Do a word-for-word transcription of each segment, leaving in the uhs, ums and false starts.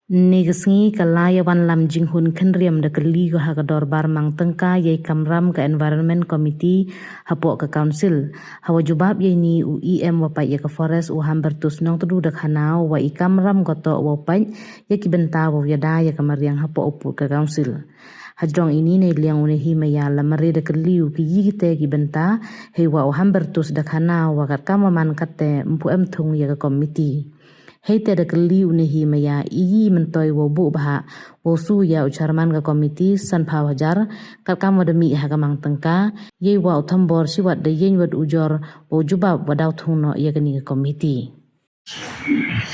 Ynne ka sngi ka lai ya wanlam jinghun khynriam da kylli ko ha ka dorbar mang tyngka yei kamram ka Environment Committee hapoh ka Council. Hawa jubab yei ni u E M wa pait ya ka Forest u Hambertus Nongtdu da khana u wa i kamram ko toh wow pait ya ki bynta wow yada ya ka mariang hapoh u pud ka Council. Hajrong ini nei liang u Nehi Maya la mare da kylli u ki yi kite ki bynta, heiwa u Hambertus da khana u wa katkam wa man katte mpu em thung ya ka committee. Heite da kylli u Nehi Maya i yi myntoi wow buh bha wow su ya u chairman ka committee sanphaw hajar, katkam wa da mih ha ka mang tyngka, yei wa u Thombor Shiwat da yeng wad ujor wow jubab wa daw thung noh ya kani ka committee.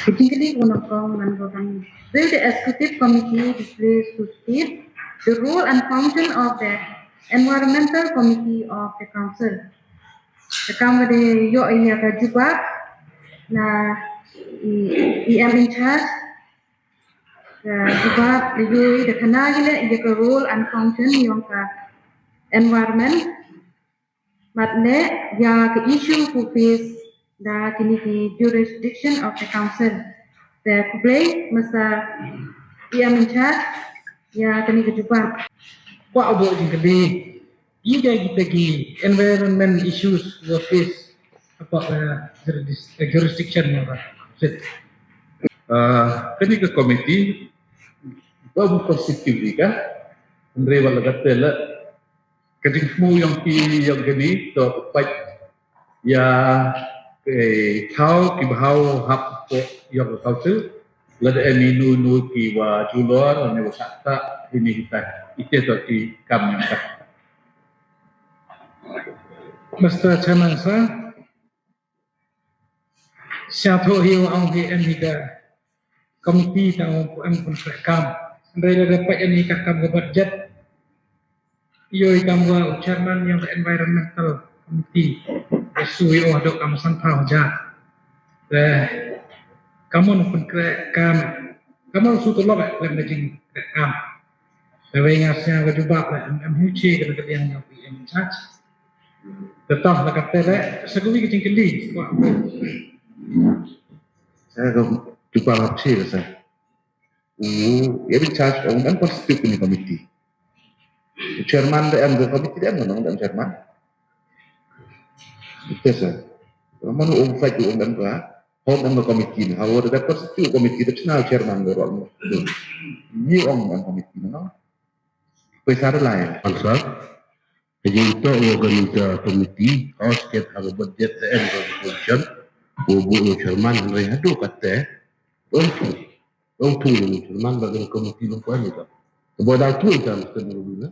Particularly one of the man government. Will the executive committee displays to state the role and function of the environmental committee of the council? Ka kam wa de yoh i ya ka jubab na i, i E M in charge. Ka jubab de yoh i da khana i le ya ka role and function yong ka environment. Mat le ya ka issue ku face da kini ki jurisdiction of the council. Te khublei masa E M in charge ya kini ki jubab. Kwah u buh jingkylli, i dei kita ki environment issues wa face hapoh, uh, juris-, uh, jurisdiction yong ka. Ah, kani ka committee wa bu constitute ka, hynrei wa la katte la ka jingthmu yong ki yong kani toh pait ya ki thaw ki bhaw hapoh yong ka council. Lada em inu inu ki wa julor ne wa sakta ini kita. Ite toh ki kam yong ka. Mister Chairman sir, sñiawthooh hi wa ong hi em hi ka committee tang ong em pynkhreh kam. Hynrei lada pait em hi ka kam ka budget, yoh i kam wa u chairman yong ka environmental committee, e su i o hadooh kam sanphaw hajar. Te kamon pynkhreh kam, kamon su tulop e lem da jingkhreh kam. Te wei nga sñiaw ka jubab le em, em hu chi ka na ka liang yong E M in charge. Te toh la katte le sa ka wi ka jingkylli. Sa ka jubab hap chi le sa. U E M in charge ong em constitute ni committee. U chairman da em, ka committee da em, nong da em chairman. Ite sa. Manu ong fight u ong em ka. Hom em ka committee na. Hawa da constitute committee da chna chairman da rong. Ni ong em committee na, no? Poi sa da lai. Answer. Ka jingtoh wa kani ka committee, hos ket ha ka budget da em ka position, wa bu u chairman hynrei hadooh katte, ong thung, ong thung u chairman ba kani committee long kwan ita. Ka ba da thung ita Mister Nurul na.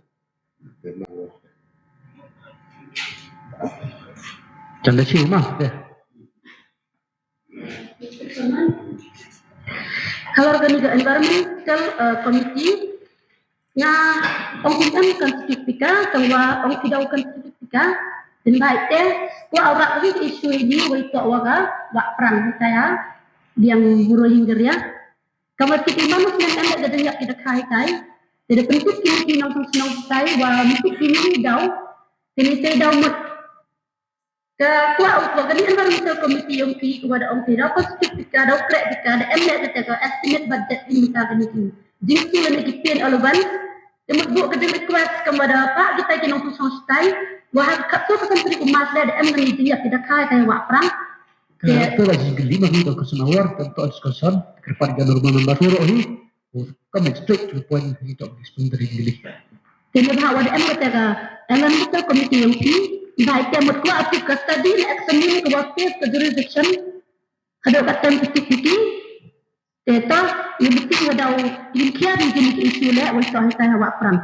Chan da chi ma, ya. Halor kani ka environmental, uh, committee, nga ong ki em constitute pika, tang wa ong ki daw constitute pika, dei bai te, wa ora ka issue ini, wa ito wa ka, wa prang kaya, yang buro hinggeria. Kama tiki manus yang em da dei yak kita kai kai, dei da pentit kini ki nong song song kai, wa pentit kini daw, kini te daw mut. Ka kwah u, wa kani environmental committee yong ki, wa da ong ki, da constitute pika, da kreh pika, da em le kata ka estimate budget in ka kani ki. Jingsi lane ki pay and allowance, te mut bu ka dei request kam wa da pa kita ki nong song stai, wa ha ka katto ka santri u mas le da em kani jingyak ki da kai kai wa prang. Ka, te, to la jingkylli ma hi ka question hour, ka to discussion, kyrpad ka normal number four hi. Coming straight to the point, hi toh disciplinary gili. Te ne bha wa da em kata ka environmental committee yong ki, bha ite mut kwah atu ka study ne examine ka wa face ka jurisdiction, hadooh ka time ka tik ki, te toh, ne bitin wa daw, yin kia di jini ki issue le, wa ito hi ta wa prang.